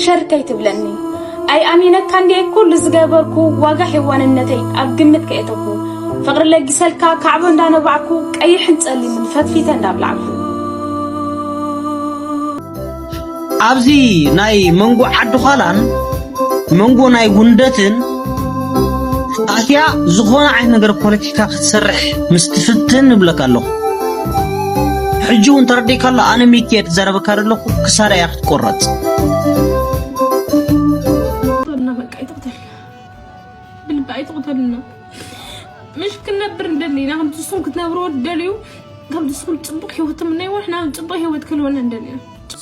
ሸር ከይትብለኒ። ኣይኣሚነካ እንድየ ኩሉ ዝገበርኩ፣ ዋጋ ሄዋንነተይ ኣብ ግምት ከየእተኩ፣ ፍቕሪ ለጊሰልካ ካዕቦ እንዳነባዕኩ፣ ቀይሕን ጸሊምን ፈትፊተ እንዳብላዕኩ። ኣብዚ ናይ መንጎ ዓዲ ዃላን መንጎ ናይ ጉንደትን ኣትያ ዝኾነ ዓይነት ነገር ፖለቲካ ክትሰርሕ ምስ ትፍትን እብለካ ኣለኹ። ሕጂ እውን ተረዲእካ ኣሎ። ኣነ ሚኪ እየ ትዛረበካ ዘለኹ፣ ክሳዳ እያ ክትቆረፅ። ብልቢ ኣይትቕተልና። ምሽ ክንነብር እንደሊ ኢና። ከምቲ ንስኹም ክትነብርዎ ትደልዩ፣ ከምቲ ንስኹም ፅቡቕ ህይወት ትምነይዎ፣ ንሕና እውን ፅቡቕ ህይወት ክህልወና እንደሊ ኢና።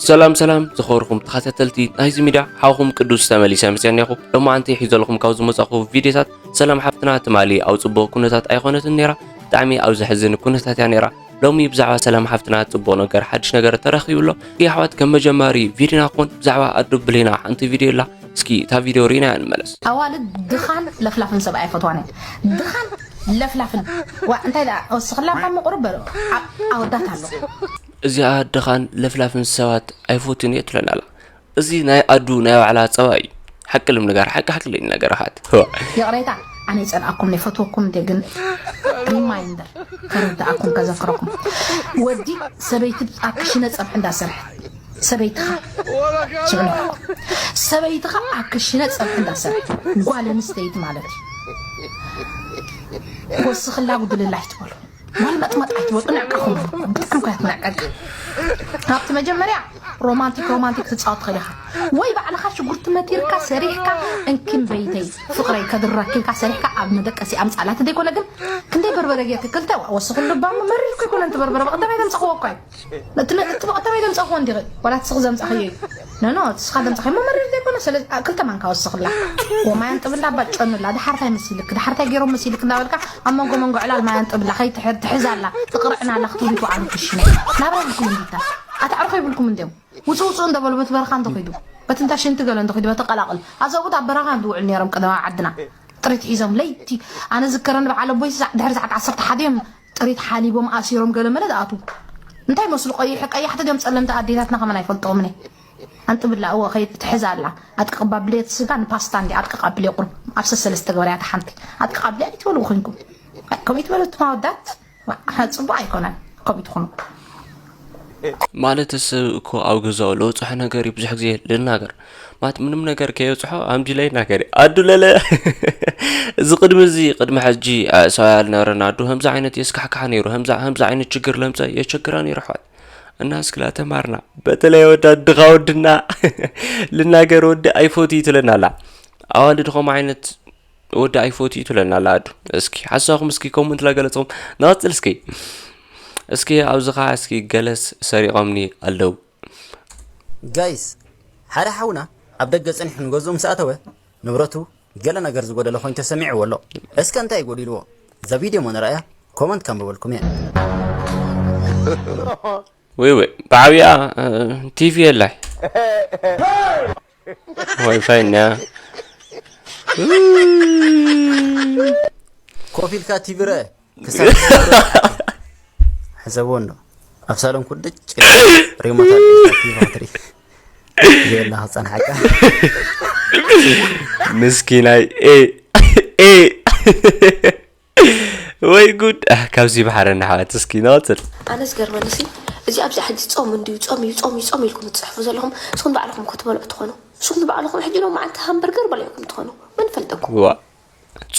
ሰላም ሰላም ዝኸበርኩም ተኸታተልቲ ናይዚ ሚድያ፣ ሓውኹም ቅዱስ ተመሊሰ መፅአ እኒኹ። ሎማዓንቲ ሒዘልኩም ካብ ዝመፃኹ ቪድዮታት፣ ሰላም ሓፍትና ትማሊ ኣብ ፅቡቕ ኩነታት ኣይኾነትን ነይራ። ብጣዕሚ ኣብ ዘሕዝን ኩነታት እያ ነይራ። ሎሚ ብዛዕባ ሰላም ሓፍትና ፅቡቕ ነገር፣ ሓድሽ ነገር ተረኺቡ ኣሎ። እስኪ ኣሕዋት፣ ከም መጀመሪ ቪድዮና ክኾን ብዛዕባ ኣዱ ብሌና ሓንቲ ቪድዮ ኣላ። እስኪ እታ ቪድዮ ርኢናያ ንመለስ። ኣዋልድ ድኻን ለፍላፍን ሰብኣይ ኣይፈትዋን እየን። ድኻን ለፍላፍን ዋ እንታይ ደኣ ወስኽላ እባ ምቑርብ በሎ። ኣ- ኣወዳት ኣሎ። እዚኣ ድኻን ለፍላፍን ሰባት ኣይፈቱን እየ ትብለና ኣላ። እዚ ናይ ኣዱ ናይ ባዕላ ፀባይ እዩ። ሓቂ ልም ንገር፣ ሓቂ ሓቂ ልም ነገር ኣሓት። ይቕሬታ ኣነ ይጸልኣኩም ይፈትወኩም እንደ ግን ሪማይንደር ከረድኣኩም ከዘክረኩም ወዲ ሰበይቲ ኣብ ክሽነ ጸብሒ እንዳሰርሐ ሰበይትኻ ሽዕሎ ሰበይትኻ ኣብ ክሽነ ጸብሒ እንዳሰርሐ ጓል ኣንስተይቲ ማለት እዩ። ወስኽላ ጉድልላ ኣይትበሉ ጓል መጥመጥ ኣይትበሉ ንዕቀኹም ብጣዕሚ እኳ ትንዕቀቅ። ኣብቲ መጀመርያ ሮማንቲክ ሮማንቲክ ትጻወት ትኽእል ኢኻ ወይ ባዕልኻ ሽጉርቲ መቲርካ ሰሪሕካ እንኪም በይተይ ፍቕረይ ከድረኪ ኢልካ ሰሪሕካ ኣብ መደቀሲ ኣምጻላ እቲ ዘይኮነ ግን ክንደይ በርበረ ጌርኪ ክልተ ወስኽሉ ባሙ መሪርኩ ኣይኮነ እቲ በርበረ ብቐዳማይ ተምጻኽዎ እኳ እዩ። እቲ ነ- እቲ ብቐዳማይ ዘምጻእክዎ እንዲኺ ዋላ እቲ ስኺ ዘምጻእኽዮ እዩ። ኖ ኖ እቲ ስኻ ዘምጻእኽዮ እሞ መሪር ዘይኮነ ስለዚ ኣ- ክልተ ማንካ ወስኽላ ወማይ ኣንጥብላ ባጨኑላ ድሓርታይ መሲልክ ድሓርታይ ገይሮም መሲልክ እንዳበልካ ኣብ መንጎ መንጎ ዕላል ማይ ኣንጥብላ ከይትሕር ትሕዛላ ትቕርዕናላ ክትብሉ ይትዓሉ ክሽነ ናብራ ኢልኩም እንዲታ ኣታዕርፎ ይብልኩም እንዲዮም ውፁ ውፁ እንደበሉ በቲ በረኻ እንተኺዱ በቲ እንታ ሽንቲ ገለ እንተኺዱ በቲ ቀላቕል ኣዘቡት ኣብ በረኻ እንድውዕል ነይሮም ቀደማ ዓድና ጥሪት ሒዞም ለይቲ ኣነ ዝከረኒ በዓል ኣቦይ ድሕሪ ሰዓት ዓሰርተ ሓደ እዮም ጥሪት ሓሊቦም ኣሲሮም ገለ መለ ዝኣትዉ እንታይ መስሉ ቀይሕ ቀያሕቲ ድዮም ጸለምቲ ኣዴታትና ከመን ኣይፈልጦምን እየ ኣንጥብላ እወ ከይድ ትሕዝ ኣላ ኣጥቅቕ ባብልየት ስጋ ንፓስታ እንዲ ኣጥቅቕ ኣብልየ ቁርብ ኣብ ሰሰለስተ ገበርያ እታ ሓንቲ ኣጥቅቕ ኣብልየ ኣይትበልዎ ኮንኩም ከምኡ ይትበሉ እቱም ኣወዳት ጽቡቕ ኣይኮነን ከምኡ ትኾኑ ማለት ሰብ እኮ ኣብ ገዛኡ ለውፅሖ ነገር እዩ ብዙሕ ግዜ ልናገር ማለት ምንም ነገር ከየብፅሖ ኣምዲላ ይናገር ኣዱ ለለ እዚ ቅድሚ እዚ ቅድሚ ሕጂ ሰብኣይ ኣልነበረን ኣዱ ከምዚ ዓይነት የስካሕካሕ ነይሩ ከምዚ ዓይነት ችግር ለምፀ የቸግራ ነይሩ ኣሕዋት እና እስክላ ተማርና በተለይ ወዳ ድኻ ወድና ልናገር ወዲ ኣይፈትዩ ትለና ኣላ ኣዋልድ ከምኡ ዓይነት ወዲ ኣይፈትዩ ትለና ኣላ ኣዱ እስኪ ሓሳኹም እስኪ ኮመንት ላገለፅኹም ንቐፅል እስኪ እስኪ ኣብዚ ኸዓ እስኪ ገለስ ሰሪቖምኒ ኣለዉ ጋይስ ሓደ ሓውና ኣብ ደገ ጸኒሑ ንገዝኡ ምስ ኣተወ ንብረቱ ገለ ነገር ዝጎደለ ኮይኑ ተሰሚዕዎ ኣሎ እስከ እንታይ ጎዲልዎ እዛ ቪድዮ ሞ ንረኣያ ኮመንት ከንብበልኩም እየ ወይ ወይ ብዓብያ ቲቪ የላይ ዋይፋይ እኒያ ኮፍ ኢልካ ቲቪ ርአ ክሳ ሕሰብዎ እንዶ ኣብ ሳሎን ኩድጭ ሪሞት ኣልዒልካ ቲቪ ክትርኢ ዘየላ ክፀንሓካ ምስኪናይ ኤ ኤ ወይ ጉድ ኣህ፣ ካብዚ ይምሓረና ኣሕዋት እስኪ ንቐፅል ኣነ ዝገርመኒ ሲ እዚ ኣብዚ ሕጂ ፆም እንድዩ ፆም እዩ ፆም እዩ ፆም ኢልኩም ትፅሕፉ ዘለኹም ንስኹም ባዕልኹም እኮ ትበልዑ ትኾኑ ንስኹም ንባዕልኹም ሕጂ ሎም መዓልቲ ሃምበርገር በሊዕኩም ትኾኑ መን ፈልጠኩም ዋ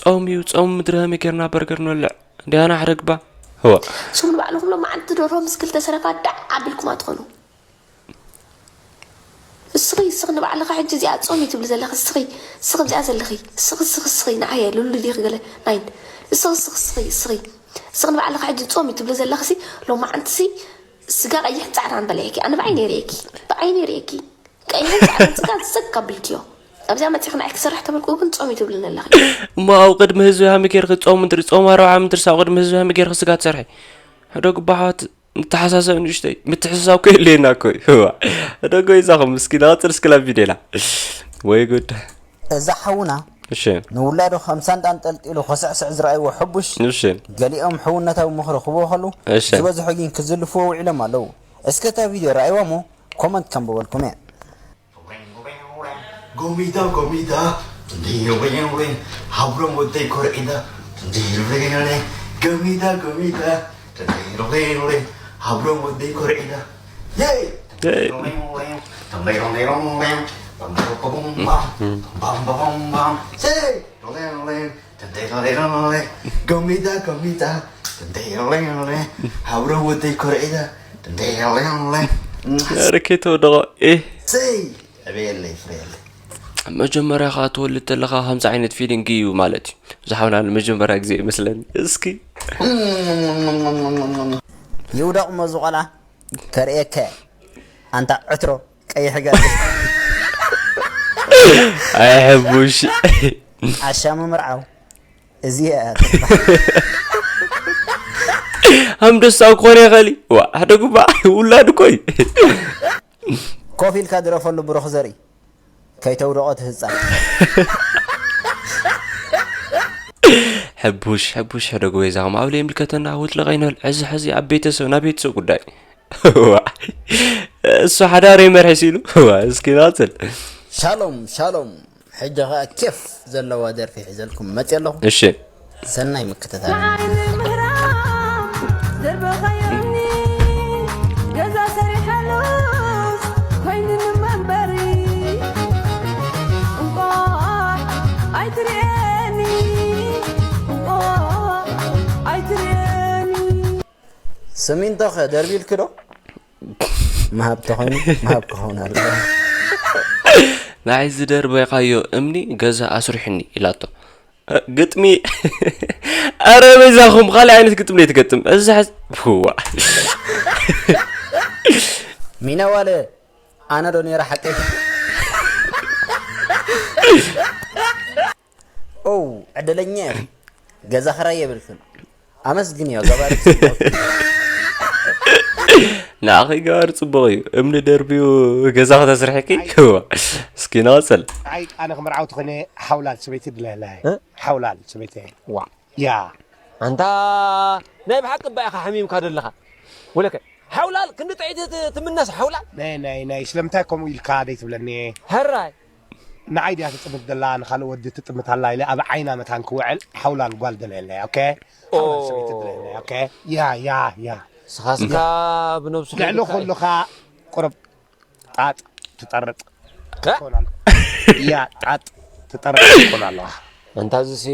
ፆም እዩ ፆም ምድሪ ሃመይ ጌርና በርገር ንበልዕ እንዲያና ሕደግባ ህዋ ንስኹም ንባዕልኹም ሎም መዓልቲ ደርሆ ምስ ክልተ ሰረፋ ዳዕ ኣቢልኩም ኣትኾኑ እስኺ እስኺ ንባዕልኺ ሕጂ እዚኣ ጾም እዩ ትብሊ ዘለኺ እስኺ እስኺ ኣብዚኣ ዘለኺ እስኺ እስኺ እስኺ ንዓየ ልሉ ዲኺ ገለ ናይን እስኺ እስኺ እስኺ እስኺ እስኺ ንባዕልኺ ሕጂ ጾም እዩ ትብሊ ዘለኺ ሲ ሎማዓንትሲ ስጋ ቀይሕን ጻዕዳን በሊዕኪ ኣነ ብዓይነይ ርእየኪ ብዓይነይ ርእየኪ ቀይሕን ጻዕዳን ስጋ ዘግ ኣብልክዮ ኣብዚኣ መጺኺ ንዓይ ክሰርሕ ተበልኩ ግን ጾም እዩ ትብልኒ ኣለኺ እሞ ኣብ ቅድሚ ህዝቢ ሃሚ ጌርኺ ጾም እንትሪ ጾም ኣርብዓ ምድርስ ኣብ ቅድሚ ህዝቢ ሃሚ ጌርኺ ስጋ ትሰርሒ ሕደጉ ኣሕዋት ንተሓሳሰብ ንእሽተይ ምትሕስሳብ እኮ የድልየና እኮ እዩ እዋ እደጎ ይዛኹም እስኪ ንቐፅል እስኪ ናብ ቪድዮና ወይ ጉድ እዛ ሓውና እሺ ንውላዱ ከም ሳንጣ ኣንጠልጢሉ ከስዕስዕ ዝረኣይዎ ሕቡሽ እሺ ገሊኦም ሕውነታዊ ምኽሪ ክህብዎ ከሉ እሺ ዝበዝሑ ግን ክዝልፍዎ ውዒሎም ኣለዉ እስከ እታ ቪድዮ ረኣይዋ እሞ ኮመንት ከንብበልኩም እየ ጎሚታ ጎሚታ እንዲሮሌሮሌ፣ ሃብሮም ወደይ ኮርዒዳ። እንዲሮሌሮሌ፣ ጎሚታ ጎሚታ እንዲሮሌሮሌ፣ ሃብሮም ወደይ ኮርዒዳ። የይ! የይ! እንዲሮሌሮሌ፣ እንዲሮሌሮሌ፣ ባምባምባምባም፣ ባምባምባምባም። የይ! ሮሌሮሌ፣ እንዲሮሌሮሌ፣ ጎሚታ ጎሚታ እንዲሮሌሮሌ፣ ሃብሮም ወደይ ኮርዒዳ። እንዲሮሌሮሌ። ርኬቶ ደቆ። ኤህ! ሰይ! ዕበየለይ፣ ፍረየለይ። መጀመርያ ኸዓ ትወልድ ተለኻ ከምዚ ዓይነት ፊሊንግ እዩ ማለት እዩ። ዝሓውና ንመጀመርያ ግዜ ይመስለኒ። እስኪ። ይውደቕ እሞ እዚ ቆልዓ። ከርእየካ። ኣንታ ዕትሮ ቀይሕ ገጽ። ኣይሕቡሽ። ዓሻ ምምርዓው። እዚ እያ። ኣንበሳ ክኾን ይኽእል እዩ። ዋ፣ ሓደ ጉባዕ ውላድ እኮ እዩ። ኮፍ ኢልካ ድረፈሉ ብሩኽ ዘርኢ። ከይተውደቖ ትህጻ። ሕቡሽ ሕቡሽ ሕደጉ በይዛኹም ኣብ ለይምልከተና ውጥለቐይኖል። ሕዚ ሕዚ ኣብ ቤተሰብ ናብ ቤተሰብ ጉዳይ። ዋ፣ እሱ ሓዳር ይመርሒ ሲሉ። ዋ፣ እስኪ ናጽል። ሻሎም ሻሎም። ሕጂ ኸኣ ኬፍ ዘለዋ ደርፊ ሒዘልኩም መጽእ ኣለኹ። እሺ። ሰናይ ምክትታል። ንዓይኒ ምህራም ዘርበኸዮኒ ገዛ ሰሪሐሉስ ኮይኑኒ መንበሪ እንቋዕ ኣይትርእየኒ እንቋዕ ኣይትርእየኒ ስሚንቶ ኸ ደርቢልክ ዶ? ምሃብ ተኾይኑ ምሃብ ክኸውን ኣለዎ። ንዓይ ዝደርበኻዮ እምኒ ገዛ ኣስሪሑኒ ኢላቶ። ግጥሚ። ኣረ በይዛኹም ካልእ ዓይነት ግጥሚ ለይ ትገጥም። እዚ ሕዝ-፣ ዋ። ሚነዋለ ኣነ ዶ ነይረ ሓቀይ? ኦ ዕድለኛ ኢኺ። ገዛ ኽራይ የብልክን። ኣመስግንዮ ገባሪ። ንዓኺ ገባሪ ጽቡቕ እዩ። እምኒ ደርብዩ ገዛ ከተስርሕኪ? ዋ። እስኪ ናወጸል። ኣይ ኣነ ክምርዓው ተኾነ ሓውላል ሰበይቲ ድለለ። ሓውላል ሰበይቲ። ዋ። ያ። ኣንታ ናይ ብሓቂ እባ ኢኻ ሓሚምካ ዘለኻ። ወለከ ሓውላል ክንዲ ጥዒት ት- ትምነስ ሓውላል። ናይ ናይ ናይ ስለምንታይ ከምኡ ኢልካ ደይ ትብለኒ? ሕራይ ንዓይ ድያ ትጥምት ደላ ንኻልእ ወዲ ትጥምት ኣላ ኢለ ኣብ ዓይና መታን ክውዕል ሓውላል ጓል ደለየለይ። ኦኬ። ሓውላል ሰበይቲ ደለየለይ። ኦኬ። ያ ያ ያ። ስኻስካ ብነብሱ ልዕሊ ከይድካ እዩ። ኩሉ ኸ ቁርብ ጣጥ ትጠርጥ ከ? ትኾን ኣለ። ያ ጣጥ ትጠርጥ ትኾን ኣለዋ። እንታዝሲ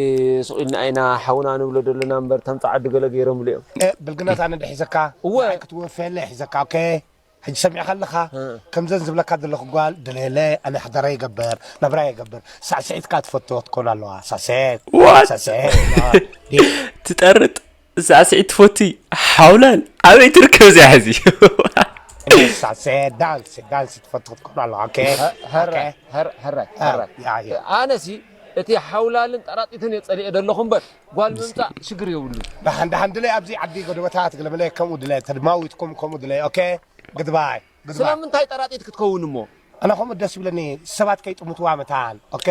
ስቕ ኢልና ኢና ሓውና ንብሎ ዘለና እምበር ተምፃ ዓዲ ገለ ገይሮምሉ እዮም። እ፣ ብልግነት ኣነ ድሒዘካ እወ። ንዓይ ክትወፈየለ ሒዘካ። ኦኬ። ሕጂ ሰሚዕካ ኣለኻ ከምዘን ዝብለካ ዘለኹ ጓል ድለየለ ኣነ ሓዳራ ይገብር ናብራ ይገብር ሳዕስዒትካ ትፈትዎ ትኮን ኣለዋ ሳሴት What? ሳሴት ትጠርጥ ሳዕስዒት ትፈቲ ሓውላል ኣበይ ትርከብ እዚኣ ሕዚ? ሳሴት ዳንስ ዳንስ ትፈትዎ ትኮን ኣለዋ ኦኬ ሕራይ ሕራይ ሕራይ ያ ያ ኣነሲ እቲ ሓውላልን ጠራጢትን እየ ፀሊኤ ዘለኹ እምበር ጓል ምምፃእ ሽግር የብሉ። ደሓን ደሓን ድለይ ኣብዚ ዓዲ ጎደበታት ገለመለ ከምኡ ድለይ ተድማዊትኩም ከምኡ ድለይ ኦኬ ግድባይ ግድባይ ስለምንታይ ጠራጢት ክትከውን እሞ ኣነ ከምኡ ደስ ይብለኒ ሰባት ከይጥምትዋ መታን ኦኬ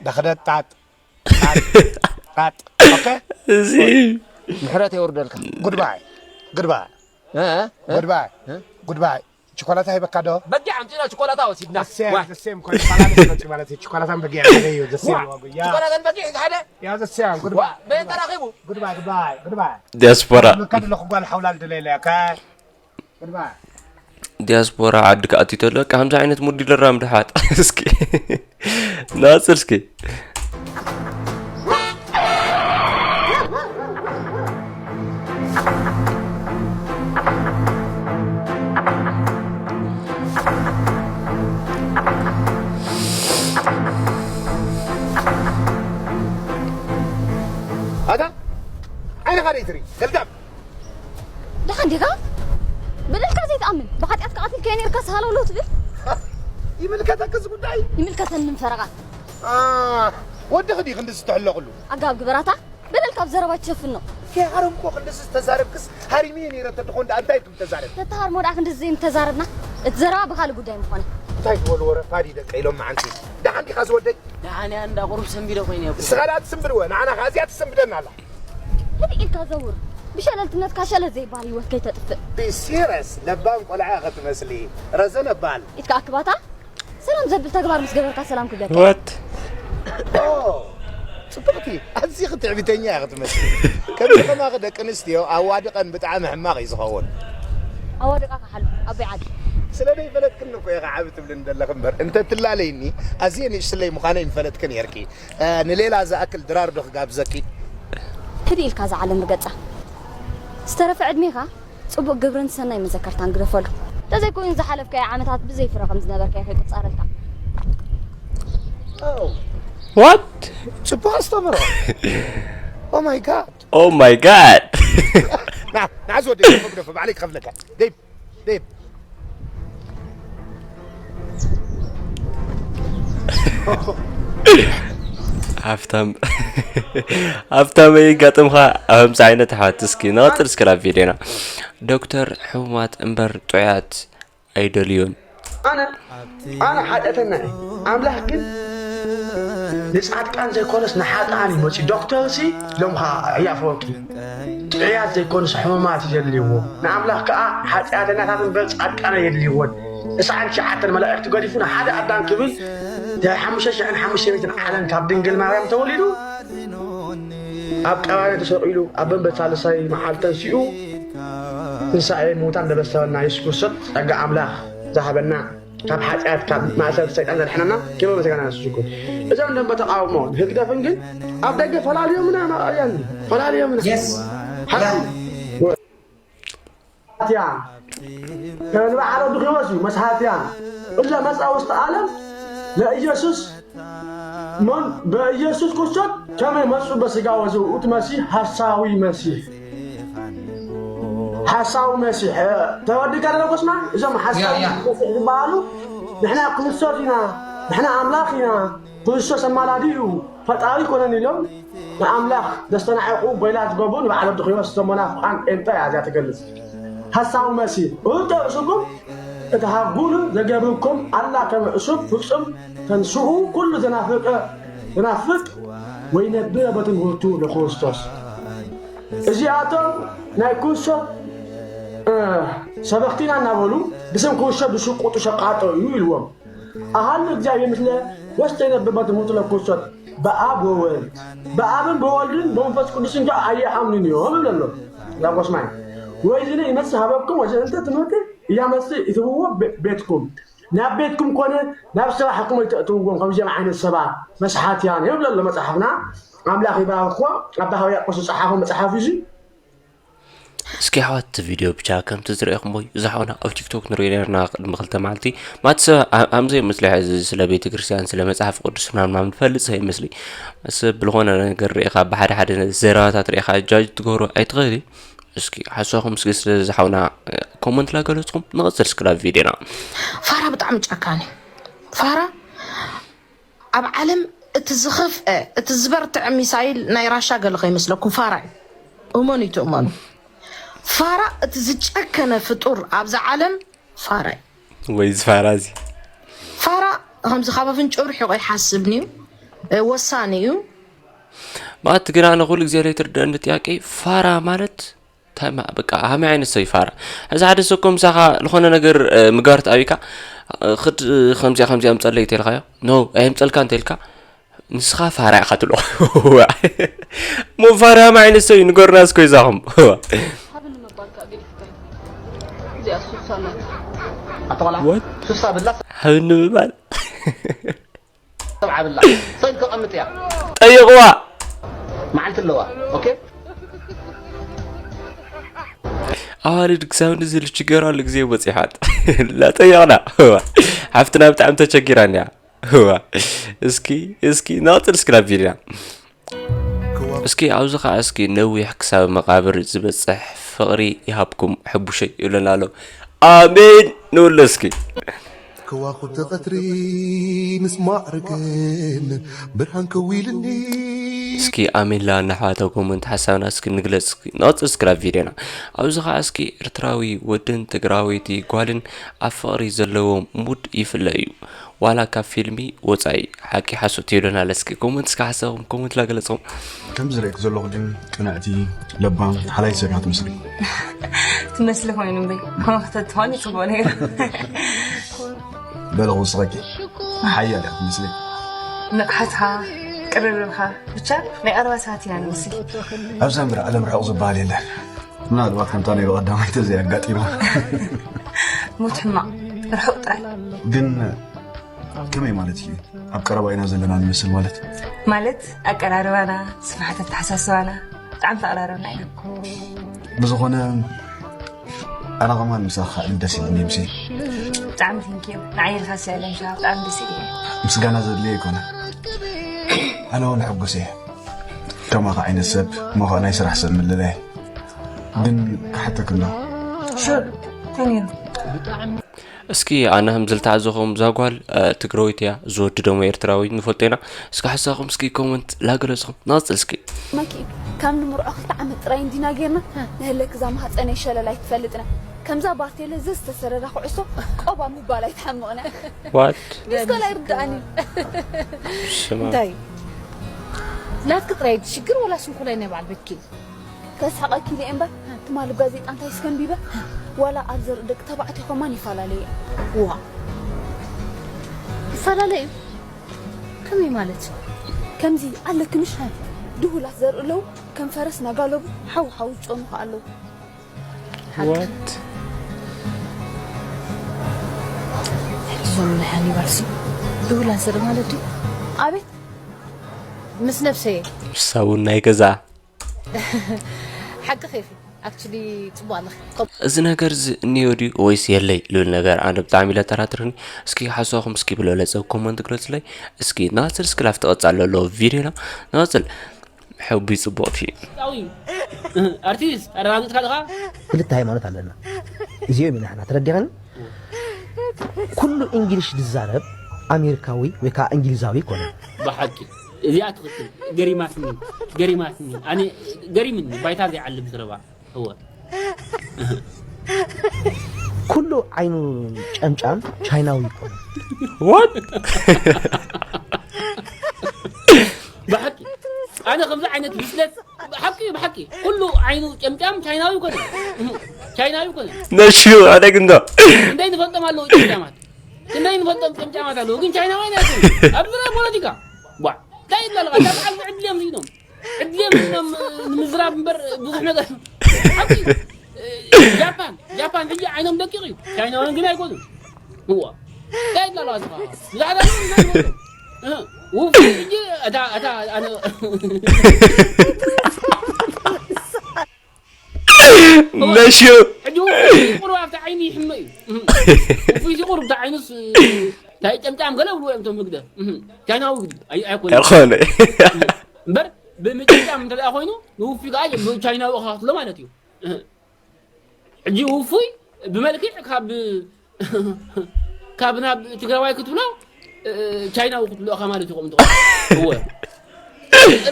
ዳኸደት ጣጥ ጣጥ ጣጥ ኦኬ እዚ ምሕረት የውርደልካ። ጉድባይ ጉድባይ እ? እ? ጉድባይ ጉድባይ ችኮላታ ሂበካ ዶ በጊዕ ኣምፂና ችኮላታ ወሲድና። ዘሴም ዋይ። ዘሴም ኮን ባላንስ መፂ ማለት እዩ ችኮላታ በጊዕ ያገዩ ዘሴም ዋ። ዋጉ ያ ችኮላታን በጊዕ ሓደ ያ ዘሴም ዋ ጉድባይ በየን ተራኺቡ ጉድባይ ጉድባይ ጉድባይ ዲያስፖራ ከድለኹ ጓል ሓውላል ድለይለ ኦኬ ጉድባይ ዲያስፖራ ዓዲ ክኣትዩ ተሎ ከምዚ ዓይነት ሙድ ይደራም ድሓጥ እስኪ ናፅር እስኪ ኣታ ዓይንኻ ደይትሪ ገልዳም ደሓን ዲኻ? በደልካ ዘይትኣምን ብሓጢኣትካ ቀቲልካዮ ነይርካስ ሃለውለው ትብል? ይምልከተክስ ጉዳይ ይምልከተኒ ምፈረቓ አ፣ ወድኺ ድዩ ክንድዚ ትሕለቕሉ ኣጋብ ግበራታ በደልካ ብዘረባ ትሸፍኖ ከይሃረምኮ ክንድዚ ዝተዛረብክስ ሃሪመዮ ነይረ ተድኾ እንዳ እንታይ ኢልኩም ተዛረብ ተተሃርሞ ደኣ ክንድዚ ዘይምተዛረብና እቲ ዘረባ ብኻልእ ጉዳይ ምኾነ እንታይ ዝበሉ ወረ ፋዲ ደቀ ኢሎም መዓንቲ ደሓን ዲኻ ዝወደይ ደሓንያ እንዳ ቁሩብ ሰንቢደ ኮይነ እኮ። ንስኻ ደኣ ትስንብድ ወ ንዓና ኸዓ እዚኣ ትስንብደና ኣላ ህድእ ኢልካ ዘውር ብሸለልትነትካ ሸለል ዘይበሃል ህይወት ከይተጥፍእ ብሲረስ ለባም ቆልዓ ኢኻ ትመስሊ ረዘነ ባል ኢትካ ኣክባታ ሰላም ዘብል ተግባር ምስ ገበርካ ሰላም ክብለካ። ወት ጽብቕቲ ኣዝኺ ትዕቢተኛ ኢኺ ትመስሊ። ከምዚ ከማኺ ደቂ ኣንስትዮ ኣዋድቐን ብጣዕሚ ሕማቕ እዩ ዝኸውን። ኣዋድቓ ክሓሉ ኣቦይ ዓዲ። ስለ ዘይፈለጥክኒ እኮ ኢኺ ዓቢ ትብልኒ ዘለኺ እምበር እንተ ትላለይኒ ኣዝየ ንእሽትለይ ምዃነይ ምፈለጥኪ ነይርኪ። ንሌላ ዝኣክል ድራር ዶ ክጋብዘኪ? ህድእ ኢልካ እዛ ዓለም ርገጻ። ዝተረፈ ዕድሜኻ ጽቡቕ ግብርን ሰናይ መዘከርታን ግደፈሉ። እንተዘይኮይኑ ዝሓለፍካዮ ዓመታት ብዘይ ፍረ ከም ዝነበርካዮ ከይቁጸረልካ። Oh, what ጽቡቕ ኣስተምህሮ። Oh my god. oh my god ንዓስ ወደ ግደፎ ግደፎ ባዕለይ ክኸፍለካ። ደይብ ደይብ ሃብታም ሃብታመይ ይጋጥምኻ። ከምዚ ዓይነት ኣሕዋት እስኪ ንቐፅል እስኪ ናብ ቪድዮና። ዶክተር ሕሙማት እምበር ጥዑያት ኣይደልዮን። ኣነ ኣነ ሓጢኣተኛ እየ። ኣምላኽ ግን ንጻድቃን ዘይኮነስ ንሓጥኣን እዩ መጺኡ። ዶክተርሲ ኢሎም ኸዓ ኣሕያፈወቂ ጥዑያት ዘይኮነስ ሕሙማት እዩ ዘድልይዎ። ንኣምላኽ ከኣ ሓጢኣተኛታት እምበር ጻድቃን ኣየድልይዎን። ተስዓን ትሽዓተን መላእኽቲ ገዲፉ ንሓደ ኣዳም ክብል ድሕሪ ሓሙሽተ ሽሕን ሓሙሽተ ሚእትን ዓለም ካብ ድንግል ማርያም ተወሊዱ ኣብ ቀራንዮ ተሰቒሉ ኣብ መንበሪ ሳልሳይ መዓልቲ ተንሲኡ ትንሳኤ ምዉታን ዘበሰረና የሱስ ክርስቶስ ጸጋ ኣምላኽ ዝሃበና ካብ ሓጢኣት ካብ ማእሰርቲ ሰይጣን ዘድሐነና ክብሪ ምስጋና ንሱ ይኹን። እዞም ደንበ ተቓውሞን ህግደፍን ግን ኣብ ደገ ፈላልዮምና ማእያን ፈላልዮምና ሓቂ ሃትያ ንበዓል ኣዱኺዎስ እዩ መስሓትያ እለ መጻውስቲ ዓለም ለኢየሱስ መን በኢየሱስ ክርስቶስ ከመይ መጹ በስጋ ወዘውኡ እቲ መሲሕ ሓሳዊ መሲሕ ሓሳዊ መሲሕ ተወዲካ ደለጎስማ እዞም ሓሳዊ መሲሕ ዝበሃሉ ንሕና ክርስቶስ ኢና ንሕና ኣምላኽ ኢና ክርስቶስ ኣማላዲ እዩ ፈጣሪ ኮነን ኢሎም ንኣምላኽ ዘስተናዕቑ ጎይላ ዝገብሩ ንበዓል ኣዱኺዎስ እዞም መናፍቓን ጴንጠ እያ እዚኣ ትገልጽ። ሓሳዊ መሲሕ ርደእ ርእስኩም እተሃጉሉ ዘገብርኩም ኣላ ከም ዕሱብ ፍጹም ተንስኡ ኩሉ ዘናፍቀ ዘናፍቅ ወይነብረ በትምህርቱ ለክርስቶስ እዚኣቶም ናይ ኩሶ ሰበኽቲና እናበሉ ብስም ኩሶ ዝሽቁጡ ሸቃጦ እዩ ኢልዎም። ኣሃሉ እግዚኣብሔር ምስለ ወስተይነብር በትምህርቱ ለኩሶት በኣብ ወወልድ በኣብን በወልድን በመንፈስ ቅዱስን ከ ኣየኣምኑን እዮም ይብል ኣሎ። ላጎስማይ ወይዝነ ይመጽእ ሃበብኩም ወዘእንተ ትምህርቲ እያመጽእ ይትብዎ ቤትኩም ናብ ቤትኩም ኮነ ናብ ስራሕኩም ኣይተእትውዎም ከምዚኦም ዓይነት ሰባት መስሓትያን ይብል ኣሎ መጽሓፍና። ኣምላኽ ይባርኮ። ኣባ ሕርያቆስ ዝጸሓፎ መጽሓፍ እዩ። እስኪ ኣሕዋት እቲ ቪድዮ ብቻ ከምቲ ዝረእኹምዎ እዩ። እዚ ሓውና ኣብ ቲክቶክ ንሪኦ ነርና ቅድሚ ክልተ መዓልቲ ማት ሰብ ኣምዘይ ምስሊ ሕዚ ስለ ቤተ ክርስቲያን ስለ መጽሓፍ ቅዱስ ምናምን ምናምን ፈልጥ ሰብ ይመስሊ። ሰብ ብልኾነ ነገር ርኢኻ ብሓደ ሓደ ዘረባታት ርኢኻ ጃጅ ትገብሮ ኣይትኽእል እዩ። እስኪ ሓሳኹም እስኪ ስለ ዝሓውና ኮመንት ላገለጽኩም ንቐጽል እስኪ ናብ ቪድዮና። ፋራ ብጣዕሚ ጨካን እዩ። ፋራ ኣብ ዓለም እቲ ዝኸፍአ እቲ ዝበርትዐ ሚሳይል ናይ ራሻ ገለ ከይመስለኩም ፋራ እዩ። እመኑ ይትእመኑ። ፋራ እቲ ዝጨከነ ፍጡር ኣብዛ ዓለም ፋራ እዩ። ወይ ዝፋራ እዚ ፋራ ከምዚ ካብ ኣፍንጭኡ ርሒቑ ኣይሓስብን እዩ። ወሳኒ እዩ። ማለት ግን ኣነ ኩሉ ግዜ ዘይትርደአኒ ጥያቄ ፋራ ማለት እንታይ ማ- በቃ ሃመይ ዓይነት ሰብ ይፋራ። እዚ ሓደ ሰብ እኮ ምሳኻ ዝኾነ ነገር እ፣ ምግባር ተኣብካ እ፣ ክድ እ፣ ከምዚኣ ከምዚኣ ምፀለይ ተልካዮ ኖ ኣየምፀልካ እንተልካ ንስኻ ፋራ ኢኻ ትብሎ። ሞ ፋራ ሃመይ ዓይነት ሰብ እዩ ንገሩና እስኮ ይዛኹም። ሃብኒ ምባል ከዓ ገዲፍካዮ። እዚኣ ሱሳ ናት። ኣታ ቆልዓ What? ሱሳ ብላ ሃብኒ ምባል ሰብ ዓብላ ሰይድ ተቐምጥ እያ ጠይቕዋ። መዓልቲ ኣለዋ ኦኬ ኣዋልድ ክሳብ ንዝል ችገር ኣሎ ግዜ በፂሓት ላጠየቕና። ሓፍትና ብጣዕሚ ተቸጊራን እያ። እዋ እስኪ እስኪ ንቐፅል እስኪ ናብ ቪድዮና። እስኪ ኣብዚ ከዓ እስኪ ነዊሕ ክሳብ መቃብር ዝበፅሕ ፍቕሪ ይሃብኩም ሕቡሸይ ይብለና ኣሎ። ኣሜን ንብሎ እስኪ። ከዋኽብቲ ቀትሪ ምስ ማዕርግን ብርሃን ከዊልኒ እስኪ ኣሜን ላ እናሕዋተ ኮመንት ሓሳብና እስኪ ንግለጽ እስኪ ንቐጽል እስኪ ናብ ቪድዮና። ኣብዚ ከዓ እስኪ ኤርትራዊ ወድን ትግራወይቲ ጓልን ኣብ ፍቕሪ ዘለዎ ሙድ ይፍለ እዩ ዋላ ካብ ፊልሚ ወፃኢ ሓቂ ሓሶት ይብለና ለስኪ ኮመንት እስኪ ሓሳብኩም ኮመንት ላገለጽኩም። ከምዚ ርእክ ዘለኹ ግን ቅንዕቲ ለባም ሓላይ ሰብ ኢኻ ትመስሊ። ትመስሊ ኮይኑ እምበይ ተትኾኒ ፅቡቅ ነይሩ። በለ ክውስኸኪ ሓያል እያ ትመስለኒ። ንቕሓትኻ፣ ቅርርብኻ፣ ብቻ ናይ ቀረባ ሰባት ኢና ንመስል። ኣብዛ ምድሪ ዓለም ርሑቕ ዝበሃል የለን። ምናልባት ከምታ ናይ ብቐዳማይ ተዘይ ኣጋጢማ። ሞት ሕማቕ፣ ርሑቕ ጥራይ። ግን ከመይ ማለት እዩ? ኣብ ቀረባ ኢና ዘለና ንመስል ማለት? ማለት ኣቀራርባና፣ ስፍሓት ኣተሓሳስባና ብጣዕሚ ተቐራረብና ኢና። ብዝኾነ ኣነ ከማን ምሳኻ ክዕል ደስ ኢሉኒ ምሲ። ብጣዕሚ ቴንኪዩ። ንዓይ ኢልካ ስለ ምሻ ብጣዕሚ ደስ ኢሉ። ምስጋና ዘድልየ ኣይኮነ። ኣነ እውን ሕጉስ እየ። ከማኻ ዓይነት ሰብ ምዃን ናይ ስራሕ ሰብ ምልላይ። ግን ክሓተክ እንዶ ሹር ተኒሩ እስኪ ኣነ ከም ዝልተዓዘኹም እዛ ጓል ትግራወይቲ እያ፣ ዝወዲ ደሞ ኤርትራዊ ንፈልጦ ኢና። እስኪ ሓሳኹም እስኪ ኮመንት ላገለጽኹም ናጽል እስኪ መኪ ካብ ንምርዖ ክልተ ዓመት ጥራይ እንዲና ጌርና ንህለክ እዛ ማህፀነይ ሸለል ኣይትፈልጥና ከምዛ ባርቴለ ዘዝተሰረራ ኩዕሶ ቆባ ምባል ኣይትሓምቕና ዋት ሚስኮላ ይርድኣኒ ስማ እንታይ ናትኪ ጥራይ ሽግር ወላ ስንኩላይ ናይ በዓል ቤትኪ ከስሓቐኪ ኢለ እምበር ትማሊ ጋዜጣ እንታይ ስከንቢበ ዋላ ኣብ ዘርኢ ደቂ ተባዕትዮ ከማን ይፈላለየ ዋ ይፈላለዩ ከመይ ማለት ከምዚ ኣለኪ ምሽ ድሁላት ዘርኢ ኣለዉ ከም ፈረስ ናጋለቡ ሓው ሓው ዝጨኑ ከ ኣለዉ ዋት እዞም ናይ ሃኒባልሲ ድሁላት ዘርኢ ማለት ድዩ ኣቤት ምስ ነብሰየ ንሳ እውን ናይ ገዛ ሓቂ ኬፊ ኣክቹሊ ፅቡቅ ኣለኺ እዚ ነገር እዚ እኒኦ ድዩ ወይስ የለይ ልብል ነገር ኣነ ብጣዕሚ ኢለ ጠራጥርኒ። እስኪ ሓሳኹም እስኪ ብለለፀ ኮመንት ግለፅለይ። እስኪ ናፅል እስኪ ላፍቲ ቀፃሎ ኣለዎ ቪድዮና ናፅል ሕቡይ ፅቡቕቲ ኣርቲስት ኣረጋግፅካ ድኻ ክልተ ሃይማኖት ኣለና እዚኦም ኢና ንሕና ተረዲኸኒ ኩሉ እንግሊሽ ዝዛረብ ኣሜሪካዊ ወይ ከዓ እንግሊዛዊ ይኮነ ብሓቂ እዚኣ ትኽክል ገሪማትኒ ገሪማትኒ ኣነ ገሪምኒ ባይታ ዘይዓልም ዘረባ እወ ኩሉ ዓይኑ ጨምጫም ቻይናዊ ይኮነ ዋት ብሓቂ ኣነ ከምዚ ዓይነት ብስለት ሓቂ ብሓቂ ኩሉ ዓይኑ ጨምጫም ቻይናዊ ይኮነ ቻይናዊ ይኮነ ነሹ ኣደግንዶ ክንደይ ንፈልጦም ኣለዉ ጨምጫማት ክንደይ ንፈልጦም ጨምጫማት ኣለዉ ግን ቻይናውያን ኣይኮኑ ኣብዚ ናይ ፖለቲካ ቧ እንታይ ይብላ ኣለኻ እዛ በዓል ዕድልዮም ስኢኖም ዕድልዮም ስኢኖም ንምዝራብ እምበር ብዙሕ ነገር ሓቂ ጃፓን ጃፓን ሕጂ ዓይኖም ደቂቕ እዩ ቻይናውያን ግን ኣይኮኑን እዋ እንታይ ይብላ ኣለኻ እዚኻ ብዛዕባ ውፍ ሕጂ እታ እታ ኣነ ነሹ ሕጂ ቁሩብ ኣብቲ ዓይኒ ይሕመ እዩ ውፉይ ቁሩብ ኣብቲ ዓይኑስ ናይ ጨምጫም ገለ ብልዎ እዮም ቶም ምግደ ቻይናዊ ግዲ ኣይኮነ ኣይኮነ እምበር ብምጭምጫም እንተ ደኣ ኮይኑ ንውፉይ ከዓ ብቻይናዊ እኸታትሎ ማለት እዩ ሕጂ ውፉይ ብመልክዕ ካብ ካብ ናብ ትግራዋይ ክትብሎ ቻይናዊ ክትብሎ ኢኻ ማለት እዩ ከምኡ እወ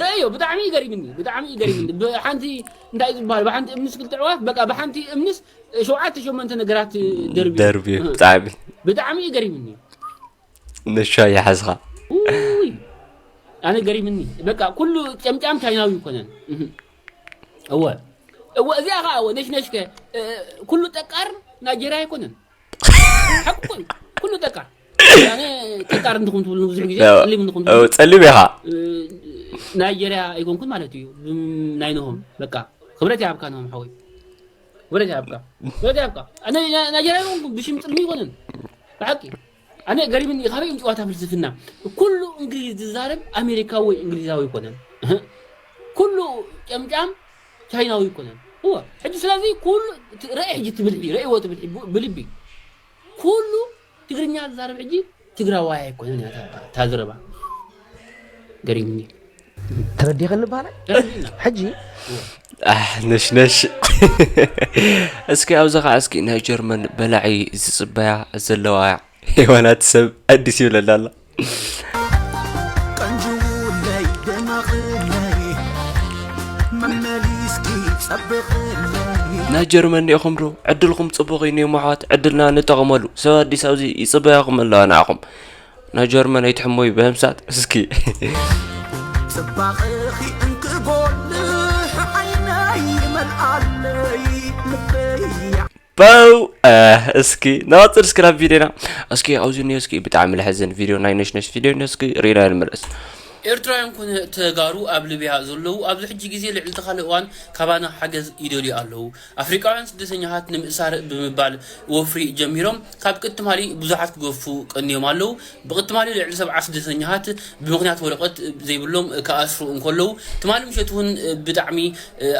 ረእዮ ብጣዕሚ እዩ ገሪምኒ ብጣዕሚ እዩ ገሪምኒ ብሓንቲ እንታይ ዝበሃል ብሓንቲ እምንስ ክልተ ዕዋፍ በቃ ብሓንቲ እምንስ ሸውዓተ ሸመንተ ነገራት ደርቢ ደርቢ ብጣዕሚ ብጣዕሚ እዩ ገሪምኒ ንሻ ይሓዝኻ ውይ ኣነ ገሪምኒ በቃ ኩሉ ጨምጫም ቻይናዊ ይኮነን እወ እወ እዚኣ ከዓ እወ ነሽነሽከ ኩሉ ጠቃር ናይጀርያ ኣይኮነን ሓቁ ኩሉ ጠቃር ኣነ ጠቃር እንትኹም ትብሉ ብዙሕ ግዜ ጸሊም እንትኹም ትብሉ ጸሊም ኢኻ ናይጀርያ ኣይኮንኩን ማለት እዩ ናይነሆም በቃ ክብረት ይሃብካ ነሆም ሓወይ ክብረት ይሃብካ ክብረት ይሃብካ ኣነ ናይጀርያ ኣይኮንኩን ብሽም ጽልሚ ይኮንን ብሓቂ ኣነ ገሪምኒ ካበይ እዮም ጨዋታ ፍልስፍና ኩሉ እንግሊዝ ዝዛረብ ኣሜሪካዊ ወይ እንግሊዛዊ ኣይኮነን ኩሉ ጨምጫም ቻይናዊ ኣይኮነን እወ ሕጂ ስለዚ ኩሉ ርአ ሕጂ ትብልሒ ርእይዎ ትብልሒ ብልቢ ኩሉ ትግርኛ ዝዛረብ ሕጂ ትግራዋይ ኣይኮነን እያ እታ ዘረባ ገሪምኒ ተረዲኸኒ በሃላይ ሕጂ ነሽነሽ እስኪ ኣብዚ ከዓ እስኪ ናይ ጀርመን በላዒ ዝፅበያ ዘለዋ ሄዋናት ሰብ ኣዲስ ይብለላ ኣላ ቀንጅውለይ ደመቕለይ መመሊስኪ ጸብቕለይ ናይ ጀርመን ዲኹም ዶ ዕድልኩም ፅቡቕ እዩ ኒዮም ኣሕዋት ዕድልና ንጠቐመሉ ሰብ ኣዲስ ኣብዚ ይፅበያኹም ኣለዋ ንዓኹም ናይ ጀርመን ኣይትሕሞይ ብህምሳት እስኪ ጽባቕኺ እንክጎልሕ ዓይነይ ይመልኣለይ ልበይ በው እስኪ ናወፅር እስኪ ናብ ቪድዮና እስኪ ኣብዚ እኒኦ እስኪ ብጣዕሚ ለሐዝን ቪድዮ ናይ ነሽነሽ ቪድዮ እኒኦ እስኪ ሪና ንመለስ። ኤርትራውያን ኮነ ተጋሩ ኣብ ሊብያ ዘለዉ ኣብዚ ሕጂ ግዜ ልዕሊ ተኻለ እዋን ካባና ሓገዝ ይደልዩ ኣለዉ። ኣፍሪቃውያን ስደተኛታት ንምእሳር ብምባል ወፍሪ ጀሚሮም ካብ ቅትማሊ ብዙሓት ክገፉ ቀንዮም ኣለዉ። ብቅትማሊ ልዕሊ ሰብዓ ስደተኛታት ብምኽንያት ወረቐት ዘይብሎም ክኣስሩ እንከለዉ ትማሊ ምሸት እውን ብጣዕሚ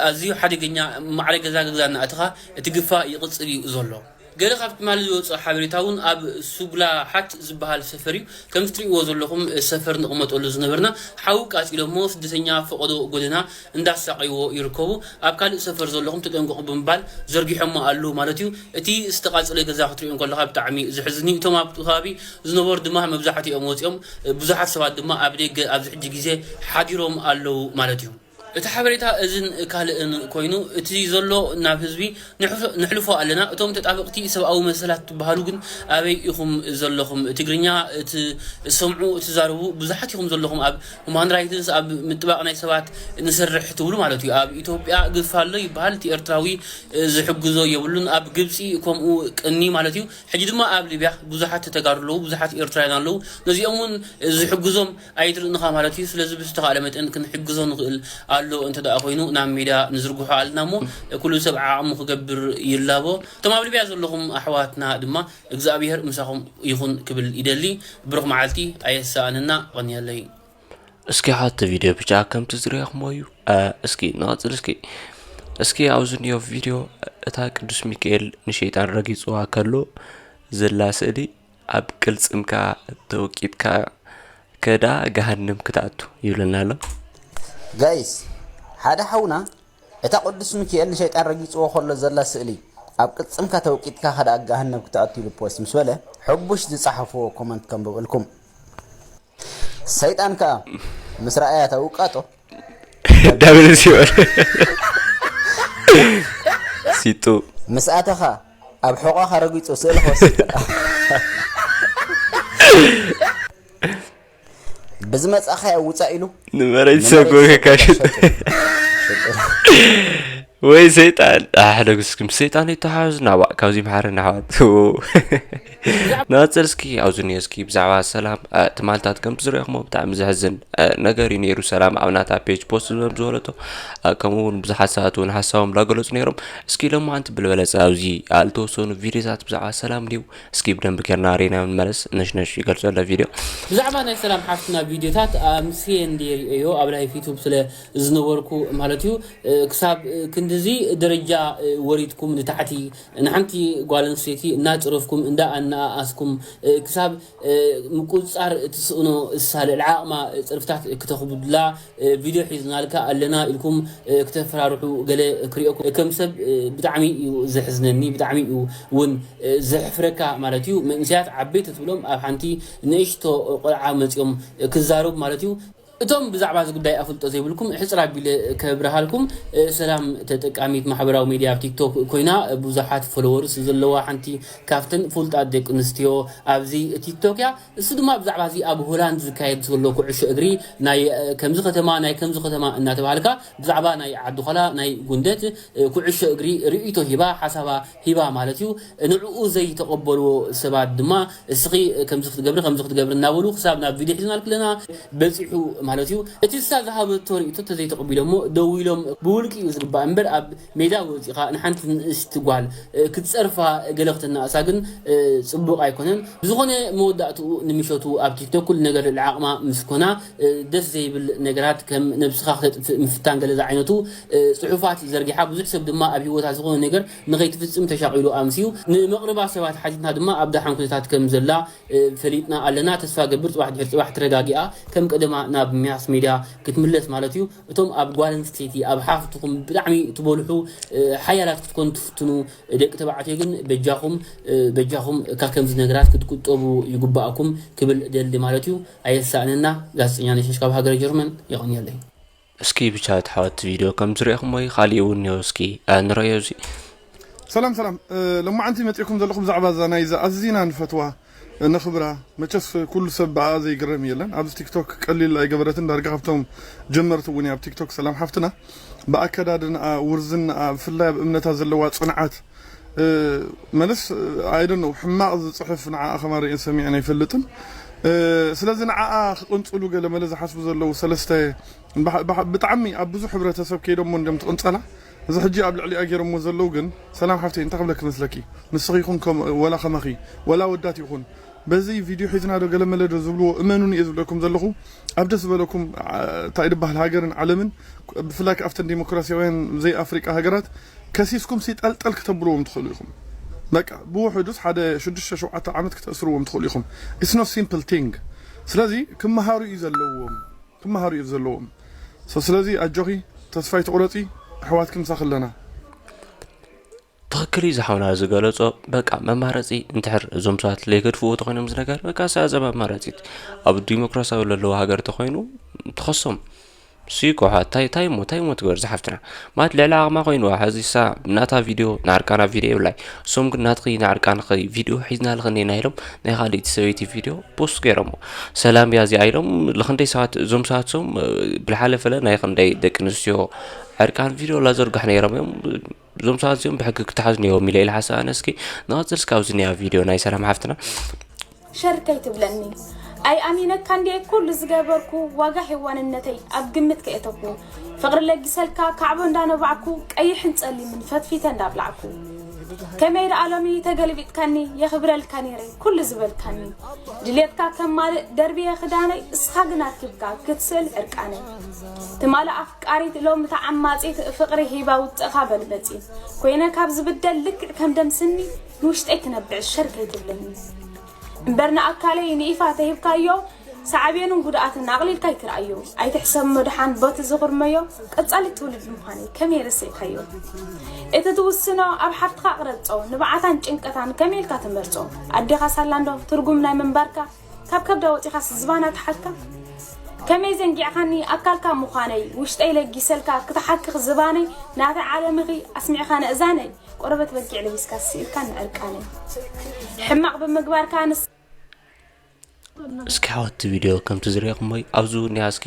ኣዝዩ ሓደገኛ ማዕረ ገዛ ገዛ እናእተኻ እቲ ግፋ ይቕጽል እዩ ዘሎ። ገለ ካብ ትማሊ ዝወፅእ ሓበሬታ እውን ኣብ ሱግላሓት ዝበሃል ሰፈር እዩ። ከምዚ ትርእይዎ ዘለኹም ሰፈር ንቕመጠሉ ዝነበርና ሓዊ ቃፂሎሞ ስደተኛ ፈቐዶ ጎደና እንዳሳቐይዎ ይርከቡ። ኣብ ካልእ ሰፈር ዘለኹም ተጠንቀቑ ብምባል ዘርጊሖሞ ኣለዉ ማለት እዩ። እቲ ዝተቓፀለ ገዛ ክትርእዮ እንከለኻ ብጣዕሚ ዘሕዝን እዩ። እቶም ኣብቲ ከባቢ ዝነበሩ ድማ መብዛሕትኦም ወፂኦም ብዙሓት ሰባት ድማ ኣብ ደገ ኣብዚ ሕጂ ግዜ ሓዲሮም ኣለዉ ማለት እዩ። እቲ ሓበሬታ እዝን ካልእን ኮይኑ እቲ ዘሎ ናብ ህዝቢ ንሕልፎ ኣለና። እቶም ተጣበቕቲ ሰብኣዊ መሰላት ትበሃሉ ግን ኣበይ ኢኹም ዘለኹም? ትግርኛ ትሰምዑ ትዛረቡ ብዙሓት ኢኹም ዘለኹም። ኣብ ሁማን ራይትስ ኣብ ምጥባቕ ናይ ሰባት ንሰርሕ ትብሉ ማለት እዩ። ኣብ ኢትዮጵያ ግፍ ኣሎ ይበሃል። እቲ ኤርትራዊ ዝሕግዞ የብሉን። ኣብ ግብፂ ከምኡ ቅኒ ማለት እዩ። ሕጂ ድማ ኣብ ሊብያ ብዙሓት ተጋሩ ኣለዉ፣ ብዙሓት ኤርትራውያን ኣለዉ። ነዚኦም እውን ዝሕግዞም ኣይትርእንኻ ማለት እዩ። ስለዚ ብዝተኻእለ መጠን ክንሕግዞ ንኽእል ኣሎ እንተ ደኣ ኮይኑ ናብ ሜዳ ንዝርግሖ ኣለና እሞ ኩሉ ሰብ ዓቕሙ ክገብር ይላቦ። እቶም ኣብ ሊብያ ዘለኹም ኣሕዋትና ድማ እግዚኣብሔር ምሳኹም ይኹን ክብል ይደሊ። ብሩኽ መዓልቲ ኣየሳእንና። ቐንየለይ። እስኪ ሓቲ ቪድዮ ብቻ ከምቲ ዝረኣኹሞ እዩ። እስኪ ንቐጽል እስኪ እስኪ ኣብዚ እኒኦ ቪድዮ እታ ቅዱስ ሚካኤል ንሸይጣን ረጊጽዋ ከሎ ዘላ ስእሊ ኣብ ቅልጽምካ ተወቂጥካ ከዳ ገሃነም ክትኣቱ ይብለና ኣሎ። ጋይስ ሓደ ሓውና እታ ቅዱስ ሚካኤል ንሸይጣን ረጊጽዎ ከሎ ዘላ ስእሊ ኣብ ቅልጽምካ ተወቂጥካ ከዳ ገሃነም ክትኣቱ ኢሉ ፖስት ምስ በለ ሕቡሽ ዝጸሓፍዎ ኮመንት ከንብበልኩም። ሰይጣን ከኣ ምስ ረኣያ እታ ውቃጦ ዳብል ሲኦል ሲጡ ምስ ኣተኻ ኣብ ሕቖኻ ረጊጹ ስእሊ ክወስድ ብዝመጻኻዮ ውጻእ ኢሉ ንመሬት ሰጎ ከካሽጥ ወይ ሰይጣን ኣሕደግስኩም ሰይጣን ይተሓዝ ናባዕ ካብዚ መሓረና ኣሕዋት። ንቐጽል እስኪ ኣብዚ እኒኦ እስኪ ብዛዕባ ሰላም ትማልታት ከም ትዝሪኦኹሞ ብጣዕሚ ዘሕዝን ነገር እዩ ነይሩ። ሰላም ኣብ ናታ ፔጅ ፖስት ከም ዝበለቶ ከምኡ እውን ብዙሓት ሰባት እውን ሓሳቦም እንዳገለፁ ነይሮም። እስኪ ሎማዓንቲ ብልበለፀ ኣብዚ ዝተወሰኑ ቪድዮታት ብዛዕባ ሰላም ድዩ እስኪ ብደንብ ጌርና ሪና ንመለስ። ነሽነሽ ይገልፆ ኣሎ ቪድዮ። ብዛዕባ ናይ ሰላም ሓፍትና ቪድዮታት ኣምስየ እንድየ ሪኦዮ ኣብ ላይፍ ዩቱብ ስለ ዝነበርኩ ማለት እዩ። ክሳብ ክንድዚ ደረጃ ወሪድኩም ንታሕቲ ንሓንቲ ጓል ኣንስተይቲ እናፅረፍኩም እንዳ ኣነኣኣስኩም ክሳብ ምቁፅፃር ትስእኖ እሳ ልዕሊ ዓቕማ ፅርፍታት ክተኽብዱላ ቪድዮ ሒዝናልካ ኣለና ኢልኩም ክተፈራርሑ ገለ ክሪኦ ከም ሰብ ብጣዕሚ እዩ ዘሕዝነኒ። ብጣዕሚ እዩ እውን ዘሕፍረካ ማለት እዩ። መንእሰያት ዓበይቲ ትብሎም ኣብ ሓንቲ ንእሽቶ ቆልዓ መፂኦም ክዛረቡ ማለት እዩ። እቶም ብዛዕባ እዚ ጉዳይ ኣፍልጦ ዘይብልኩም ሕፅር ኣቢለ ከብርሃልኩም። ሰላም ተጠቃሚት ማሕበራዊ ሚድያ ኣብ ቲክቶክ ኮይና ብዙሓት ፎሎወርስ ዘለዋ ሓንቲ ካብተን ፍሉጣት ደቂ ኣንስትዮ ኣብዚ ቲክቶክ እያ። እሱ ድማ ብዛዕባ እዚ ኣብ ሆላንድ ዝካየድ ዘሎ ኩዕሾ እግሪ ናይ ከምዚ ከተማ ናይ ከምዚ ከተማ እናተባሃልካ ብዛዕባ ናይ ዓዲ ኾላ ናይ ጉንደት ኩዕሾ እግሪ ርእይቶ ሂባ ሓሳባ ሂባ ማለት እዩ። ንዕኡ ዘይተቐበልዎ ሰባት ድማ እስኺ ከምዚ ክትገብሪ ከምዚ ክትገብሪ እናበሉ ክሳብ ናብ ቪድዮ ሒዝናልክለና በፂሑ ማለት እዩ። እቲ እሳ ዝሃበቶ ርእይቶ ተዘይተቐቢሎሞ ደዊሎም ብውልቂ እዩ ዝግባእ እምበር ኣብ ሜዳ ወፂኻ ንሓንቲ ንእሽቲ ጓል ክትፀርፋ ገለ ክተናእሳ ግን ፅቡቕ ኣይኮነን። ብዝኾነ መወዳእትኡ ንምሸቱ ኣብ ቲክቶክ ኩሉ ነገር ልዕሊ ዓቕማ ምስ ኮና ደስ ዘይብል ነገራት ከም ነብስኻ ክተጥፍእ ምፍታን ገለ ዝዓይነቱ ፅሑፋት ዘርጊሓ ብዙሕ ሰብ ድማ ኣብ ህይወታ ዝኾነ ነገር ንኸይትፍፅም ተሻቒሉ ኣምስዩ። ንመቕርባ ሰባት ሓቲትና ድማ ኣብ ደሓን ኩነታት ከም ዘላ ፈሊጥና ኣለና። ተስፋ ገብር ፅባሕ ድሕሪ ፅባሕ ተረጋጊኣ ከም ቀደማ ናብ ማስ ሜድያ ክትምለስ ማለት እዩ። እቶም ኣብ ጓል ኣንስተይቲ ኣብ ሓፍትኹም ብጣዕሚ ትበልሑ ሓያላት ክትኮኑ ትፍትኑ ደቂ ተባዕትዮ ግን በጃኹም በጃኹም ካብ ከምዚ ነገራት ክትቁጠቡ ይግባኣኩም ክብል ደሊ ማለት እዩ። ኣየሳእነና። ጋዜጠኛ ነሸሽ ካብ ሃገረ ጀርመን። የቐንየለይ። እስኪ ብቻ እቲ ሓወት ቪድዮ ከም ዝሪእኹሞ እዩ ካሊእ እውን እኒኦ እስኪ ንረዮ እዚ ሰላም ሰላም ሎማዓንቲ መፂእኩም ዘለኹም ብዛዕባ እዛ ናይዛ ኣዝና ንፈትዋ ነኽብራ መቸስ ኩሉ ሰብ ብኣ ዘይግረም የለን ኣብዚ ቲክቶክ ቀሊል ኣይገበረትን ዳርጋ ካብቶም ጀመርቲ እውን ኣብ ቲክቶክ ሰላም ሓፍትና ብኣከዳድንኣ ውርዝንኣ ብፍላይ ኣብ እምነታ ዘለዋ ፅንዓት መለስ ኣይደነው ሕማቕ ዝፅሕፍ ንዓኣ ከማን ርእየን ሰሚዐን ኣይፈልጥን። ስለዚ ንዓኣ ክቕንፅሉ ገለ መለ ዝሓስቡ ዘለዉ ሰለስተ ብጣዕሚ ኣብ ብዙሕ ሕብረተሰብ ከይዶሞ እንዲም ትቕንፀላ። እዚ ሕጂ ኣብ ልዕሊኣ ገይሮሞ ዘለዉ ግን፣ ሰላም ሓፍተይ፣ እንታይ ክብለኪ መስለኪ? ንስኺ ይኹን ወላ ከማኺ ወላ ወዳት ይኹን በዚ ቪድዮ ሒዝና ዶ ገለ መለ ዶ ዝብልዎ እመኑኒ እየ ዝብለኩም ዘለኹ። ኣብ ደስ ዝበለኩም እንታይ ድበሃል ሃገርን ዓለምን ብፍላይ ኣብተን ዲሞክራሲያውያን ዘይ ኣፍሪቃ ሃገራት ከሲስኩም ሲ ጠልጠል ክተብልዎም ትኽእሉ ኢኹም። በቃ ብውሕዱስ ሓደ ሽዱሽተ ሸውዓተ ዓመት ክተእስርዎም ትኽእሉ ኢኹም። It's not simple thing። ስለዚ ክመሃሩ እዩ ዘለዎም፣ ክመሃሩ እዩ ዘለዎም። ስለዚ ኣጆኺ ተስፋ ኣይትቑረፂ፣ ኣሕዋትኪ ምሳኺ ኣለና። ትኽክል እዩ ዝሓውና ዝገለፆ። በቃ መማረፂ እንትሕር እዞም ሰባት ለይገድፍዎ ተኮይኖም ዝነገር በቃ ሳዘብ ኣማረፂት ኣብ ዲሞክራሲያዊ ለለዎ ሃገር ተኮይኑ ተኸሶም ሲኮ ታይ ታይ ሞ ታይ ሞ ትገር ዝሓፍትና ማለት ልዕሊ ኣቕማ ኮይንዋ ሕዚ ሳ ናታ ቪድዮ ንዓርቃና ቪድዮ የብላይ። እሶም ግን ናትኺ ንዓርቃንኺ ቪድዮ ሒዝና ልኽኒ ኢና ኢሎም ናይ ካልእቲ ሰበይቲ ቪድዮ ፖስት ገይሮሞ። ሰላም እያ እዚኣ ኢሎም ልኽንደይ ሰባት እዞም ሰባት ሶም ብልሓለፈለ ናይ ክንደይ ደቂ ኣንስትዮ ዕርቃን ቪድዮ ላዘርጋሕ ነይሮም እዮም። እዞም ሰባት እዚኦም ብሕጊ ክተሓዙ ነይዎም ኢለ ኢለ ሓሳብ ኣነ እስኪ ንቐፅል እስካብ ዝኒያ ቪድዮ ናይ ሰላም ሓፍትና ሸር ከይትብለኒ ኣይኣሚነካ እንድየ ኩሉ ዝገበርኩ ዋጋ ሄዋንነተይ ኣብ ግምት ከየተኩ ፍቕሪ ለጊሰልካ ካዕቦ እንዳነባዕኩ ቀይሕን ጸሊምን ፈትፊተ እንዳብላዕኩ ከመይ ደኣ ሎሚ ተገልቢጥካኒ የኽብረልካ ነይረ ኩሉ ዝበልካኒ ድልየትካ ከማልእ ደርብየ ክዳነይ እስኻ ግን ኣርኪብካ ክትስእል ዕርቃነይ ትማሊ ኣፍቃሪት ሎሚ ተዓማፂት ፍቕሪ ሂባ ውፅእኻ በልበፂ ኮይነ ካብ ዝብደል ልክዕ ከም ደም ስኒ ንውሽጠይ ትነብዕ ሸር ከይትብለኒ እምበር ንኣካለይ ንኢፋ ተሂብካዮ ሳዕቤኑን ጉድኣትን ኣቕሊልካ ኣይትርኣዮ ኣይትሕሰብ መድሓን ቦቲ ዝኹርመዮ ቀጻሊ ትውልድ ምዃነይ ከመይ ረሲዕካዮ እቲ ትውስኖ ኣብ ሓፍትኻ ቅረጾ ንብዓታን ጭንቀታን ከመይ ኢልካ ትመርጾ ኣዴኻ ሳላንዶ ትርጉም ናይ ምንባርካ ካብ ከብዳ ወጺኻስ ዝባና ትሓካ ከመይ ዘንጊዕኻኒ ኣካልካ ምዃነይ ውሽጠይ ለጊሰልካ ክትሓክኽ ዝባነይ ናተይ ዓለምኺ ኣስሚዕኻ ነእዛነይ ቆርበት በጊዕ ለቢስካ ስኢልካ ንዕርቃነይ ሕማቕ ብምግባርካ ንስ እስኪ ሓወት ቪድዮ ከምቲ ዝሪእኹሞይ ኣብዚ እኒኣ እስኪ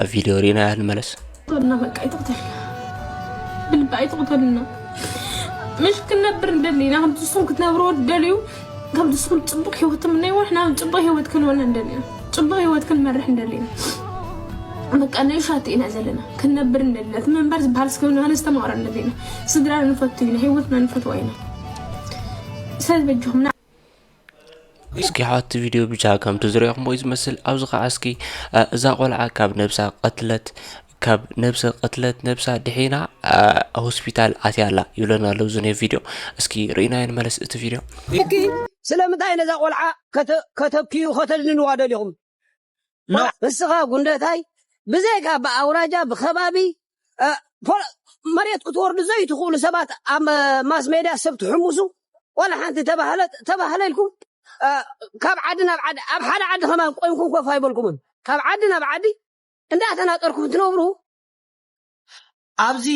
ኣብ ቪድዮ ርኢናያ ንመለስ ና በቃ ኣይትቕተል ብልቢ ኣይትቕተልና ምሽ ክንነብር እንደሊ ኢና ከምቲ ንስኹም ክትነብርዎ ትደልዩ ከምቲ ንስኹም ፅቡቅ ህይወት ትምነይዎ ንሕና እውን ፅቡቅ ህይወት ክንበና እንደሊ ኢና ፅቡቅ ህይወት ክንመርሕ እንደሊ ኢና በቃ ናይ ሻት ኢና ዘለና ክንነብር እንደሊ ኢና እቲ ምንባር ዝበሃል እስከ ንባህል ዝተማቕረ እንደሊ ኢና ስድራና ንፈቱ ኢና ህይወትና ንፈትዋ ኢና ሰብ በጅኹም እስኪ ሓወት ቪድዮ ብቻ ከምቲ ዝሪኦኹሞ እዩ ዝመስል ኣብዚ ከዓ እስኪ እዛ ቆልዓ ካብ ነብሳ ቀትለት ካብ ነብሰ ቀትለት ነብሳ ድሒና ሆስፒታል ኣትያ ኣላ ይብለና ኣለዉ ዝነ ቪድዮ እስኪ ርኢናዮ ንመለስ እቲ ቪድዮ ስለምንታይ ነዛ ቆልዓ ከተብክዩ ከተድንንዋ ደሊኹም ንስኻ ጉንደታይ ብዘይካ ብኣውራጃ ብኸባቢ መሬት ክትወርዱ ዘይትኽእሉ ሰባት ኣብ ማስ ሜድያ ሰብ ትሕምሱ ዋላ ሓንቲ ተባህለ ኢልኩም ካብ ዓዲ ናብ ዓዲ ኣብ ሓደ ዓዲ ከማን ቆይምኩም ኮፍ ኣይበልኩምን ካብ ዓዲ ናብ ዓዲ እንዳተናጠርኩም ትነብሩ ኣብዚ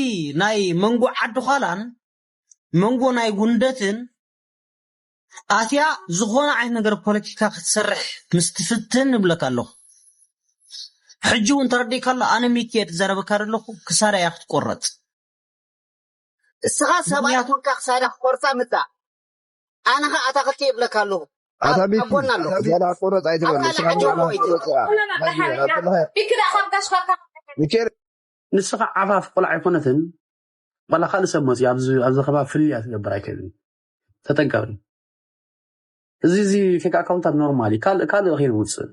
ናይ መንጎ ዓዲ ዃላን መንጎ ናይ ጉንደትን ኣትያ ዝኾነ ዓይነት ነገር ፖለቲካ ክትሰርሕ ምስ ትፍትን እብለካ ኣለኹ። ሕጂ እውን ተረዲእካ ኣሎ ኣነ ሚኪ እየ ዝዛረበካ ዘለኹ ክሳዳ እያ ክትቆረፅ። እስኻ ሰብኣይ ኮንካ ክሳዳ ክቆርፃ ምፃእ ኣነ ኸ ኣታኽልቲ እብለካ ኣለኹ። ኣታ ሚኪ ክሳዳ ክቆረፅ ኣይትበል። ሚኪ ደኣ ካብ ጋሽ ባርካ ሚኪኤል ንስኻ ዓፋፍ ቆልዓ ኣይኮነትን ዋላ ካልእ ሰብ መፅዩ ኣብዚ ኣብዚ ከባቢ ፍልልያ ትገብር ኣይክእልን ተጠንቀቂ እዚ እዚ ፌክ ኣካውንታት ኖርማል እዩ ካልእ ካልእ ኸይኑ ውፅእ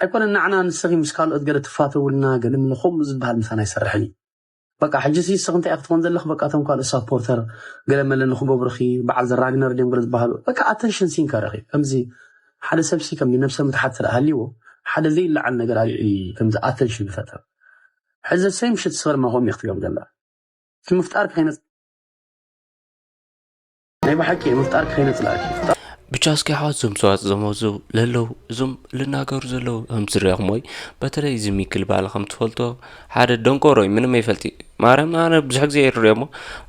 ኣይኮነን ንዓና ንስኺ ምስ ካልኦት ገለ ትፋተውልና ገለ ምለ ከምኡ ዝበሃል ምሳና ኣይሰርሕን እዩ በቃ ሕጂ ሲ ስኽ እንታይ ክትኾን ዘለኽ በቃ እቶም ካልእ ሳፖርተር ገለ መለ ንክገብሩኺ በዓል ዘራግነር ድዮም ገለ ዝበሃሉ በቃ ኣተንሽን ሲንከር ኢኺ ከምዚ ሓደ ሰብ ሲ ከም ነብሰ ምትሓት ስለ ሃልይዎ ሓደ ዘይለዓል ነገር ኣልዒ ከምዚ ኣተንሽን ይፈጥር ሕዚ ሰይ ምሽት ስኸር ማኾም ይኽትገም ዘላ እቲ ምፍጣር ከይነጽ ናይ ብሓቂ ምፍጣር ከይነጽላእኪ ብቻ እስኪ ሓዋት ዞም ሰባት ዘመዙ ለለው እዞም ልናገሩ ዘለው ከም ዝሪኹም ወይ በተለይ እዚ ሚክል ባለ ከም ትፈልጦ ሓደ ደንቆሮ እዩ ምንም ይፈልጥ እዩ ማርያም ኣነ ብዙሕ ግዜ ይርዮ እሞ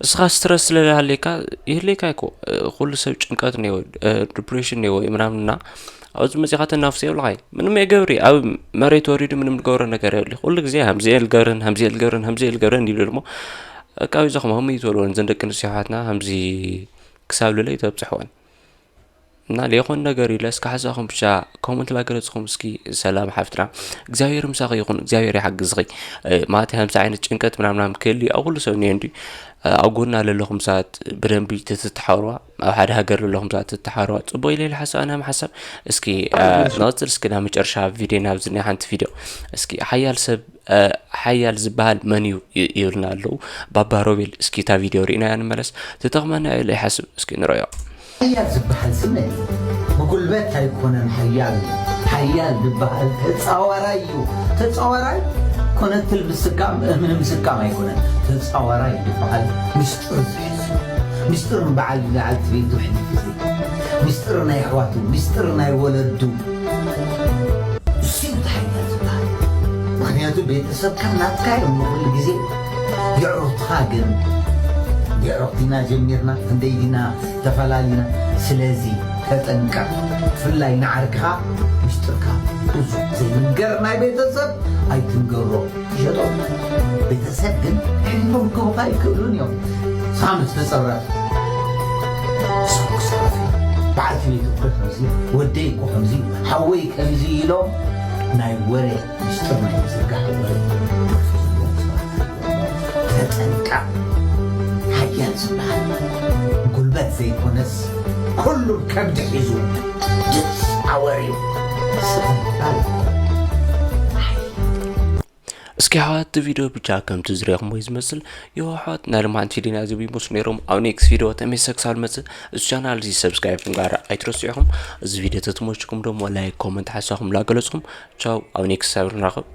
እስኻ ስትረስ ስለዝሃለካ ይህልካ ይኮ ኩሉ ሰብ ጭንቀት ነዎ ዲፕሬሽን ነዎ ምናምንና ኣብዚ መፂኻ ተናፍስ የብልኻይ ምንም የገብሪ ኣብ መሬት ወሪዱ ምንም ዝገብሮ ነገር የብሊ ኩሉ ግዜ ሃምዚ የልገብርን ሃምዚ የልገብርን ሃምዚ የልገብርን ይብል እሞ በቃ በይዛኹም ሃመይ ትበልወን እዘን ደቂ ኣንስትዮ ኣሕዋትና ከምዚ ክሳብ ልለይ ተብፅሕወን። እና ለይኾን ነገር ኢለ እስከ ሓሳኹም ብቻ ኮመንት ላገለፅኹም እስኪ። ሰላም ሓፍትና፣ እግዚኣብሔር ምሳኺ ይኹን፣ እግዚኣብሔር ይሓግዝኺ። ማለት ከምዚ ዓይነት ጭንቀት ምናምናም ክህሊ ኣብ ኩሉ ሰብ እኒኦ እንዲ ኣብ ጎና ለለኹም ሰባት ብደንቢ ትትሓወርዋ፣ ኣብ ሓደ ሃገር ለለኹም ሰባት ትትሓወርዋ ፅቡቅ ኢለ ኢለ ሓሳብ ኣና ሓሳብ። እስኪ ንቐፅል እስኪ ናብ መጨረሻ ቪድዮ ናብዚ ናይ ሓንቲ ቪድዮ እስኪ ሓያል ሰብ ሓያል ዝበሃል መን እዩ ይብልና ኣለዉ። ባባ ሮቤል እስኪ እታ ቪድዮ ርኢናያ ንመለስ። ትጠቕመና ኢለ ይሓስብ እስኪ ንረዮ። ሓያል ዝበሃል ስም ብጉልበት ኣይኮነን ሓያል። ሓያል ዝበሃል ተፃዋራይ እዩ። ተፃዋራይ ኮነትል ምስካም እምኒ ምስካም ኣይኮነን። ተፃዋራይ ዝበሃል ምስጢር ዝሕዝ ምስጢር ንበዓል ንዓልቲ ቤቱ ሕሊፉ ምስጢር ናይ ኣሕዋቱ ምስጢር ናይ ወለዱ እሱ እዩ ሓያል ዝበሃል። ምክንያቱ ቤተሰብ ከም ናትካ እዮም ንኩሉ ግዜ የዕሩኽትኻ ግን የዕሩኽቲና ጀሚርና ክንደይ ዲና ተፈላሊና። ስለዚ ተጠንቀቕ። ብፍላይ ንዓርክኻ ምስጢርካ ብዙሕ ዘይንገር ናይ ቤተሰብ ኣይትንገሮ። ይሸጦ ቤተሰብ ግን ሕሊፎም ክቡካ ይክእሉን እዮም። ሳምስ ተፀረፍ ሳምስ ተረፍ በዓልቲ ቤት እኮ ከምዚ ወደይ እኮ ከምዚ ሓወይ ከምዚ ኢሎም ናይ ወረ ምስጢር ናይ ምዝርጋሕ ወረ ተጠንቀቕ። ሓያል ዝበሃል ጉልበት ዘይኮነስ ኩሉ ከብዲ ሒዙ ድፃወር እዩ። ስቕምጣል እስኪ ኣሕዋት እቲ ቪድዮ ብቻ ከምቲ ዝሪኹሞ እዩ ዝመስል። የዋ ኣሕዋት ናይ ልማዓንቲ ቪድዮና እዚ ይመስሉ ነይሮም። ኣብ ኔክስት ቪድዮ ተመልሰ ክሳብ ልመፅእ እዚ ቻናል እዚ ሰብስክራይብ ምግባር ኣይትረስዑ ኢኹም። እዚ ቪድዮ ተትመችኩም ደሞ ላይክ ኮመንት ሓሳኹም ላገለፅኩም። ቻው ኣብ ኔክስት ሳብር ንራኸብ።